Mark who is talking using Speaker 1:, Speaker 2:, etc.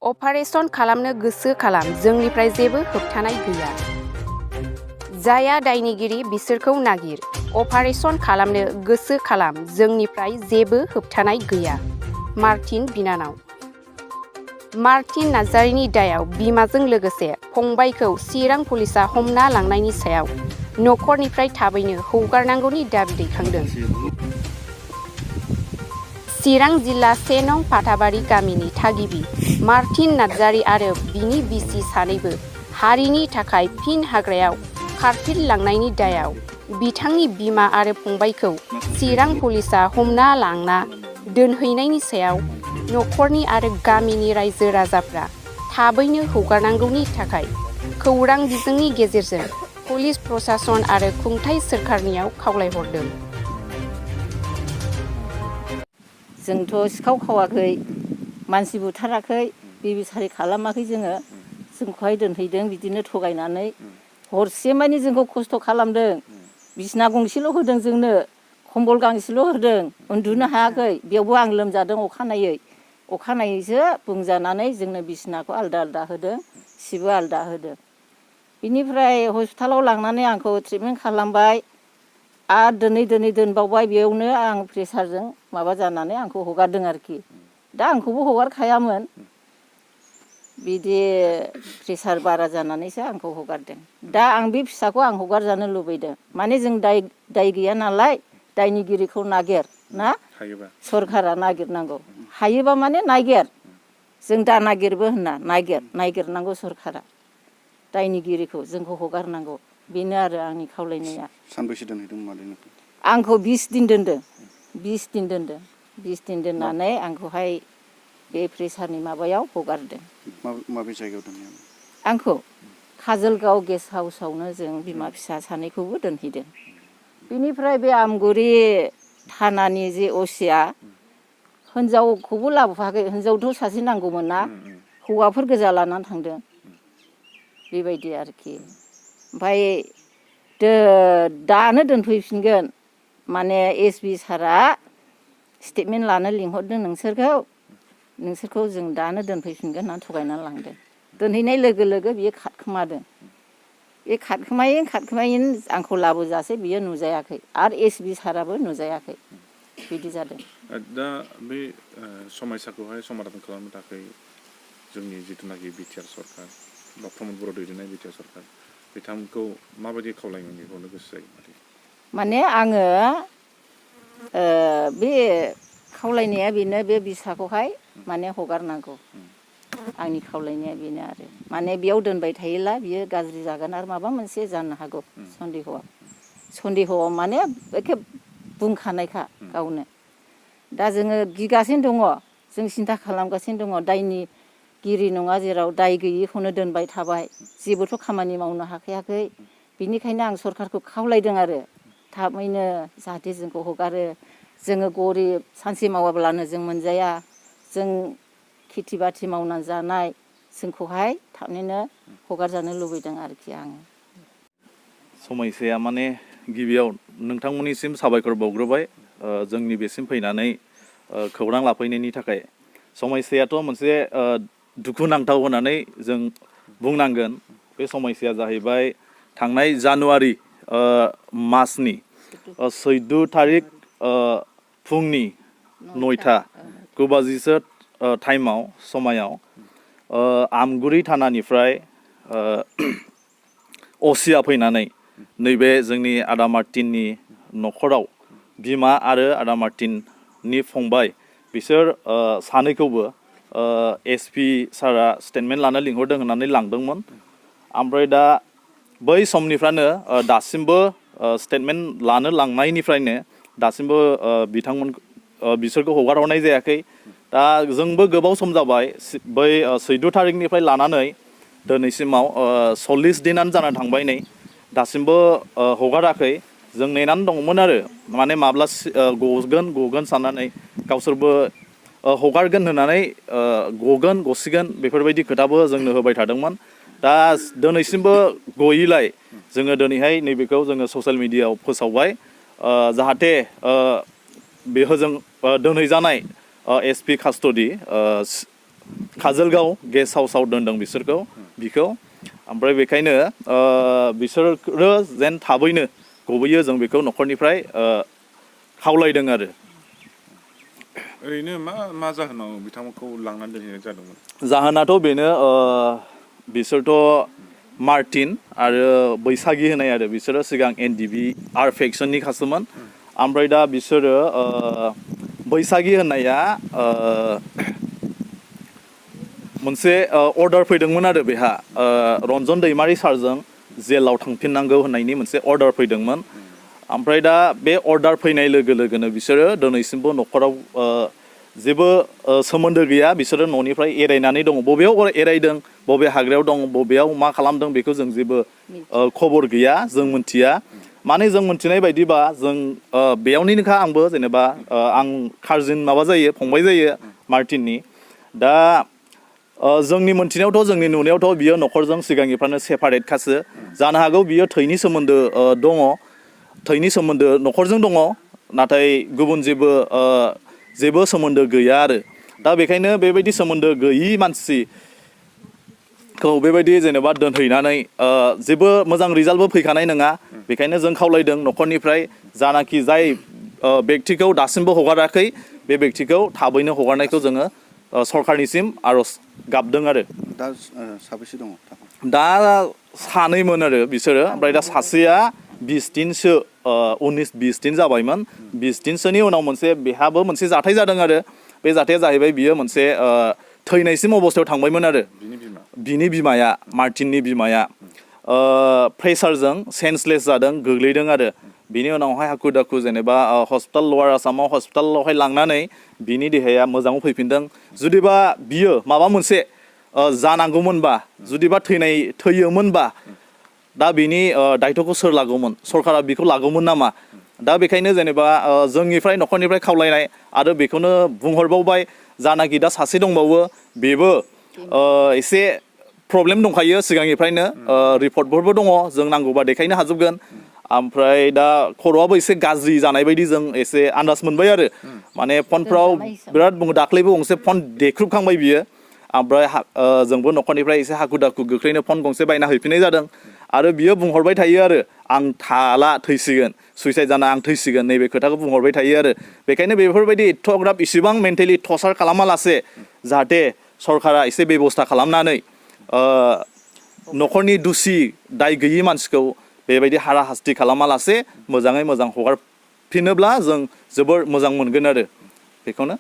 Speaker 1: Operation खालामनो गोसो खालाम, जोंनिफ्राय जेबो होबथानाय गैया। जाया दायनिगिरि बिसोरखौ नागिर। अपारेशन खालामनो गोसो खालाम, जोंनिफ्राय जेबो होबथानाय गैया। मार्टिन बिनानाव मार्टिन नार्जारिनि दायाव बिमाजों लोगोसे फंबायखौ चिरां पुलिसआ हमना लांनायनि सायाव नखरनिफ्राय थाबैनो हगारनांगौनि दाबि दैखांदों। चिरां जिल्ला 1 नं फाथाबारि गामिनि थागिबि मार्टिन नार्जारि आरो बिनि बिसि सानैबो हारिनि थाखाय फिन हाग्रायाव खारफिनलांनायनि दायाव बिथांनि बिमा आरो फंबायखौ चिरां पुलिसआ हमना लांना दोनहैनायनि सायाव नखरनि आरो गामिनि रायजो राजाफ्रा थाबैनो हगारनांगौनि थाखाय खौरां बिजोंनि गेजेरजों पुलिस प्रशासन आरो खुंथाय सोरखारनियाव खावलायहरदों।
Speaker 2: जोंथ' सिखाव खावाखै, मानसि बुथाराखै, बेबिसारि खालामाखै जोंखौहाय दोनहैदों बिदिनो थगायनानै हरसे मानि जोंखौ खस्थ' खालामदों। बिसना गंसेल' होदों जोंनो, खम्बल गांसेल' होदों, उन्दुनो हायाखै। बेयावबो आं लोमजादों अखानायैसो बुंजानानै जोंनो बिसनाखौ आलदा आलदा होदों, सिबो आलदा होदों। बिनिफ्राय हस्पिटालाव लांनानै आंखौ ट्रिटमेन्ट खालामबाय आरो दोनै दोनबावबाय। बेयावनो आं प्रेसारजों माबा जानानै आंखौ हगारदों आरोखि। दा आंखौबो हगारखायामोन, बिदि प्रेसार बारा जानानैसो आंखौ हगारदों। दा आं बे फिसाखौ आं हगारजानो लुबैदों। माने जों दाय गैया नालाय, दायनिगिरिखौ नागिर ना सरखारा नागिरनांगौ। हायोबा माने नागिर, जों दा नागिरबो होनना नागिरनांगौ सरखारा दायनिगिरिखौ, जोंखौ हगारनांगौ। बेनो आरो आंनि खावलायनाया।
Speaker 3: सानबैसे दोनहैदों मादै?
Speaker 2: आंखौ 20 दिन दोनदों। 20 दिन दोननानै आंखौहाय बे प्रेसारनि माबायाव हगारदों।
Speaker 3: माबे जायगायाव दोनहैयो?
Speaker 2: आंखौ काजलगाव गेस्ट हाउसावनो जों बिमा फिसा सानैखौबो दोनहैदों। बिनिफ्राय बे आमगुरि थानानि जे असिया हिनजावखौबो लाबोफाखै। हिनजावथ' सासे नांगौमोन ना, हौवाफोर गोजा लानानै थांदों। बेबायदि आरोखि। ओमफ्राय दानो दोनफैफिनगोन। माने एसपि सारआ स्टेटमेन्ट लानो लिंहरदों नोंसोरखौ जों दानो दोनफैफिनगोन होननानै थगायनानै लांदों। दोनहैनाय लोगो लोगो बियो खारखोमादों। बे खारखोमायैनो आंखौ लाबोजासे बियो नुजायाखै आरो एसपि साराबो नुजायाखै। बिदि जादों।
Speaker 4: दा बे समस्याखौहाय समाधान खालामनो थाखाय जोंनि जिथुनाखि बिटिआर सरकार, डक्टर प्रमद बर' दैदेननाय बिटिआर सरकार, बिथांमोनखौ माबायदि खावलायनानै हरनो गोसो जायो?
Speaker 2: माने आङो बे खावलायनाया बेनो, बे बिसाखौहाय माने हगारनांगौ। आंनि खावलायनाया बेनो आरो। माने बेयाव दोनबाय थायोब्ला बियो गाज्रि जागोन आरो माबा मोनसे जानो हागौ सन्देहआव माने एखे बुंखानायखा गावनो। दा जोङो गिगासिनो दङ, जों सिन्था खालामगासिनो दङ। दायनिगिरि नङा जेराव, दाय गैयिखौनो दोनबाय थाबाय, जेबोथ' खामानि मावनो हाखायाखै। बिनिखायनो आं सरखारखौ खावलायदों आरो थाबैनो जाहाथे जोंखौ हगारो। जोङो गरिब, सानसे मावाब्लानो जों मोनजाया, जों खेथि बाथि मावनानै जानाय, जोंखौहाय थाबैनो हगारजानो लुबैदों आरोखि आङो।
Speaker 5: समस्याया माने गिबियाव नोंथांमोननिसिम साबायखर बावग्रोबाय जोंनि बेसिम फैनानै खौरां लाफैनायनि थाखाय। समस्यायाथ' मोनसे दुखुनांथाव होननानै जों बुंनांगोन। बे समस्याया जाहैबाय थांनाय जानुवारि मासनि 14 थारिख फुंनि 9:09 समायाव आमगुरि थानानिफ्राय असिया फैनानै नैबे जोंनि आदा मार्टिननि न'खराव बिमा आरो आदा मार्टिननि फंबाय बिसोर सानैखौबो एसपि सारा स्टेटमेन्ट लानो लिंहरदों होननानै लांदोंमोन। ओमफ्राय दा बै समनिफ्रायनो दासिमबो स्टेटमेन्ट लानो लांनायनिफ्रायनो दासिमबो बिसोरखौ हगारहरनाय जायाखै। दा जोंबो गोबाव सम जाबाय, बै 14 थारिखनिफ्राय लानानै दिनैसिमाव 40 दिनानो जाना थांबाय नै, दासिमबो हगाराखै। जों नेनानै दङमोन आरो माने माब्ला गगोन साननानै गावसोरबो हगारगोन होननानै गसिगोन बेफोरबायदि खोथाबो जोंनो होबाय थादोंमोन। दा दिनैसिमबो गयैलाय जोङो दिनैहाय नैबेखौ जोङो ससियेल मिडियायाव फोसावबाय जाहाथे बेहोजों दोनहैजानाय एसपि कास्टडि काजलगाव गेस्ट हाउसाव दोनदों बिसोरखौ बिखौ ओमफ्राय बेखायनो बिसोरो जेन थाबैनो गबोयो जों बेखौ न'खरनिफ्राय खावलायदों आरो
Speaker 4: ओरैनो मा जाहोनाव बिथांमोनखौ लांनानै दोनहैनाय जादोंमोन
Speaker 5: जाहोनाथ' बेनो बिसोरथ' मार्टिन आरो बैसागि होनाय आरो बिसोरो सिगां NDB आर फेक्सननि खासोमोन ओमफ्राय दा बिसोरो बैसागि होननाया मोनसे अर्डार फैदोंमोन आरो बेहा रन्जन दैमारि सारजों जेलाव थांफिननांगौ होननायनि मोनसे अर्डार फैदोंमोन ओमफ्राय दा बे अर्डार फैनाय लोगो लोगोनो बिसोरो दिनैसिमबो न'खराव जेबो सोमोन्दो गैया बिसोरो न'निफ्राय एरायनानै दङ बबेयाव एरायदों बबे हाग्रायाव दं बबेयाव मा खालामदों बेखौ जों जेबो खबर गैया जों मिथिया माने जों मिथिनाय बायदिबा जों बेयावनिनोखा आंबो जेनेबा आं कार्जिन माबा जायो फंबाय जायो मार्टिननि दा जोंनि मोनथिनायावथ' जोंनि नुनायावथ' बियो न'खरजों सिगांनिफ्रायनो सेपारेटखासो जानो हागौ बियो थैनि सोमोन्दो दङ थैनि सोमोन्दो न'खरजों दङ नाथाय गुबुन जेबो सोमोन्दो गैया आरो दा बेखायनो बेबायदि सोमोन्दो गैयि मानसिखौ बेबायदि जेनेबा दोनहैनानै जेबो मोजां रिजाल्टबो फैखानाय नङा बेखायनो जों खावलायदों न'खरनिफ्राय जानाखि जाय बेक्तिखौ दासिमबो हगाराखै बे बेक्तिखौ थाबैनो हगारनायखौ जोङो सरकारनिसिम आर'ज गाबदों आरो
Speaker 3: दा साबेसे दङ
Speaker 5: दा सानैमोन आरो बिसोरो ओमफ्राय दा सासेया 20 दिनसो 19-20 दिन जाबायमोन 20 दिनसोनि उनाव बेहाबो मोनसे जाथाय जादों आरो बे जाथाया जाहैबाय बियो मोनसे थैनायसिम अबस्थायाव थांबायमोन आरो बिनि बिमाया मार्टिननि बिमाया प्रेसारजों सेन्सलेस जादों गोग्लैदों आरो बिनि उनावहाय हाखु दाखु जेनेबा हस्पिटाल लवार आसामाव हस्पिटालावहाय लांनानै बिनि देहाया मोजाङाव फैफिनदों जुदिबा बियो माबा मोनसे जानांगौमोनबा जुदिबा थैयोमोनबा दा बिनि दायथ'खौ सोर लागौमोन सरकारा बेखौ लागौमोन नामा दा बेखायनो जेनेबा जोंनिफ्राय न'खरनिफ्राय खावलायनाय आरो बेखौनो बुंहरबावबाय जानाखि दा सासे दंबावो बेबो एसे प्रब्लेम दंखायो सिगांनिफ्रायनो रिपर्टफोरबो दङ जों नांगौबा देखायनो हाजोबगोन ओमफ्राय दा खर'आबो एसे गाज्रि जानाय बायदि जों एसे आन्दाज मोनबाय आरो माने फनफ्राव बिराद बुङो दाख्लैबो गंसे फन देख्रुबखांबाय बियो ओमफ्राय जोंबो न'खरनिफ्राय एसे हाखु दाखु गोख्रैनो फन गंसे बायना हैफिननाय जादों आरो बियो बुंहरबाय थायो आरो आं थाला थैसिगोन सुइसाइड जाना आं थैसिगोन नैबे खोथाखौ बुंहरबाय थायो आरो बेखायनो बेफोरबायदि एथ'ग्राब इसेबां मेन्टेलि टर्चार खालामालासे जाहाथे सरकारा एसे बेब'स्था खालामनानै न'खरनि दुसि दाय गैयि मानसिखौ बेबायदि हारा हास्ति खालामालासे मोजाङै मोजां हगारफिनोब्ला जों जोबोर मोजां मोनगोन आरो बेखौनो